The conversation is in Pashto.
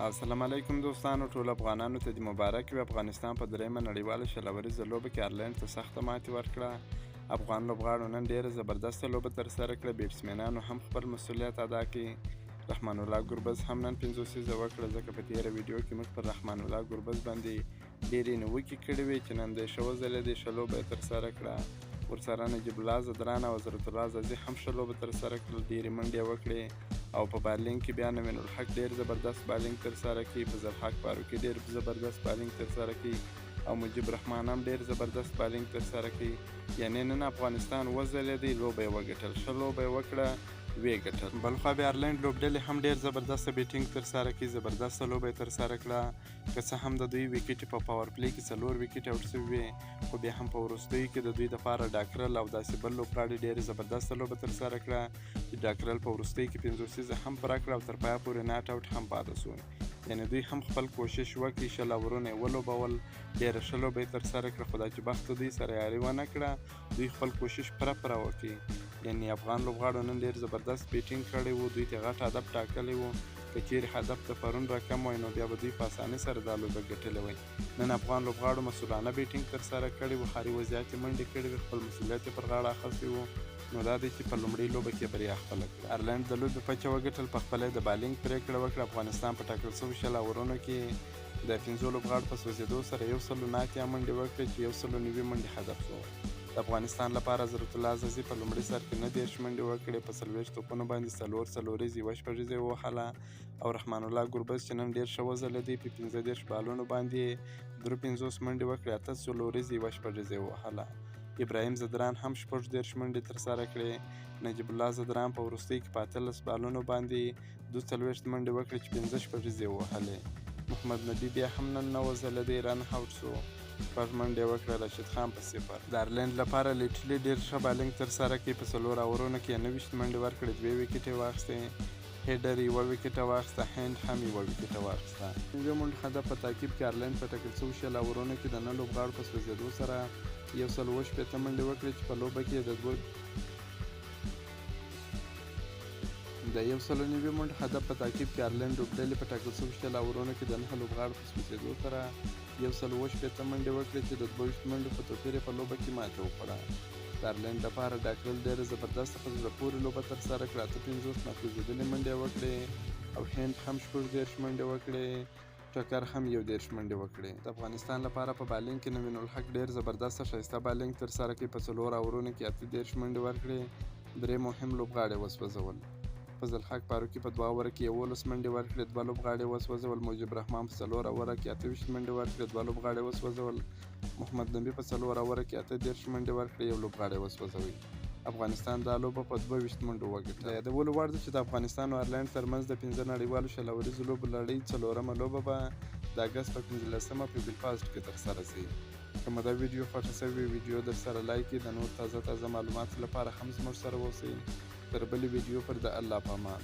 السلام علیکم دوستانو، ټول افغانانو ته د مبارک وي. افغانستان په درېیمه نړیواله 20 اوریزه لوبه کې آیرلنډ ته سخته ماتې ورکړه. افغان لوبغاړو نن ډېره زبردسته لوبه ترسره کړه. بیټسمینانو هم خپل مسولیت ادا کړي. رحمان الله ګربز هم نن 50 وکړه، ځکه په تېره ویډیو کې موږ پر رحمان الله ګربز باندې ډېرې نیوکې کړې وې چې نن دی ښه وځلېدی، ښه لوبه یې ترسره کړه. ورسره نجیب الله ځدران او حضرت الله ځاځي هم ښه لوبه ترسره کړل، ډېرې منډې یې وکړې. او په بالینګ کې بیا نوین الحق ډېر زبردست بالینګ ترسره کړي، فضل حق فاروقي ډېر زبردست بالینګ ترسره کړي او مجیب رحمان هم ډېر زبردست بالینګ ترسره کړي. یعنې نن افغانستان وځلېدی، لوبه یې وګټل، ښه لوبه یې وکړه، ویې ګټل. بلخوا بیا آیرلنډ لوبډلې هم ډېر زبردسته بیټینګ ترسره کړي، زبردسته لوبه یې ترسره کړه. که څه هم د دوی ویکټې په پاور پلی کې 4 ویکټې اوټ شوې وې، خو بیا هم په وروستیو کې د دوی دپاره ډاکرل او داسې بل لوبغاړي ډېرې زبردسته لوبه ترسره کړه چې ډاکرل په وروستیو کې 50 هم پوره کړه او تر پایه پورې ناټ اوټ هم پاتې شو. یعنې دوی هم خپل کوشش وکړي، 20 اورونه یې ولوبول، ډېره ښه لوبه یې ترسره کړه، خو دا چې بخت دوی سره یاري ونه کړه، دوی خپل کوشش پوره پوره وکړي. یعنې افغان لوبغاړو نن ډېر زبردست بیټینګ کړی و، دوی ته غټ هدف ټاکلی و. که چیرې هدف د پرون رقم وای نو بیا به دوی په اسانۍ سره دا لوبه ګټلې وای. نن افغان لوبغاړو مسؤلانه بیټینګ ترسره کړی و، هر یوه زیاتې منډې کړې وې، خپل مسؤلیت یې پر غاړه اخیستی و. نو دا دی چې په لومړۍ لوبه کې بریا خپله کړه. آیرلنډ د لوبې پچه وګټل، په خپله یې د بالینګ پرېکړه وکړه. افغانستان په ټاکل شوو 20 اورونو کې د 5 لوبغاړو په سوځېدو سره 189 منډې وکړې چې 190 منډې هدف شو. د افغانستان لپاره حضرت الله ځاځي په لومړي سر کې 39 منډې وکړې، په 40 توپونو باندې 4 څلوریزې 1 شپږیزې ووهله. او رحمان الله ګربز چې نن ډېر ښه وځلېدی، په 35 بالونو باندې 53 منډې وکړې، 8 څلوریزې 1 شپږیزې ووهله. ابراهیم ځدران هم 36 منډې ترسره کړې. نجیب الله ځدران په وروستۍ کې په 18 بالونو باندې 42 منډې وکړې چې 5 شپږیزې ووهلې. محمد نبي بیا هم نن نه وځلېدی، رن اوټ شو، 6 منډې وکړه. راشد خان په 0. د آیرلنډ لپاره لیټلي ډېر ښه بالینګ ترسره کړي، په 4 اورونو کې یې 29 منډې ورکړې، 2 ویکټې واخیستې. هیډر 1 ویکټه واخیسته، هینډ هم 1 ویکټه واخیسته. 5 منډو هدف په تعقیب کې آیرلنډ په ټاکل شوو 20 اورونو کې د 9 لوبغاړو په سوځېدو سره 167 منډې وکړې چې په لوبه کې د 190 منډو هدف په تعقیب کې آیرلنډ لوبډلې په ټاکل شوو 20 اورونو کې د 9 لوبغاړو په سوځېدو سره 167 منډې وکړې چې د 22 منډو په توپیر یې په لوبه کې ماتې وخوړه. د آیرلنډ لپاره ډاکرل ډېره زبردسته په زړه پورې لوبه ترسره کړه، 58 ناسوځېدلې منډې یې وکړې او هند هم 36 منډې وکړې، ټکر هم 31 منډې وکړې. د افغانستان لپاره په بالینګ کې نوین الحق ډېر زبردسته ښایسته بالینګ ترسره کړي، په 4 اورونو کې 38 منډې ورکړې، 3 مهم لوبغاړي وسوځول. فضل حق فاروقي په 2 اوره کې 11 منډې ورکړې، 2 لوبغاړي وسوځول. مجیب رحمان په 4 اوره کې 28 منډې ورکړې، 2 لوبغاړي وسوځول. محمد نبي په 4 اوره کې 38 منډې ورکړې، 1 لوبغاړی وسوځوي. افغانستان دا لوبه په 22 منډو وګټله. د یادولو وړ ده چې د افغانستان او آیرلنډ ترمنځ د 5 نړیوالو 20 اوریزو لوبو لړۍ 4مه لوبه به د اګست په 15 په بلفاسټ کې ترسره شي. که مو دا ویډیو خوښه شوې، ویډیو درسره لایک کړئ. د نور تازه تازه معلوماتو لپاره هم زموږ سره اوسئ. تر بلې ویډیو پر د الله په امان.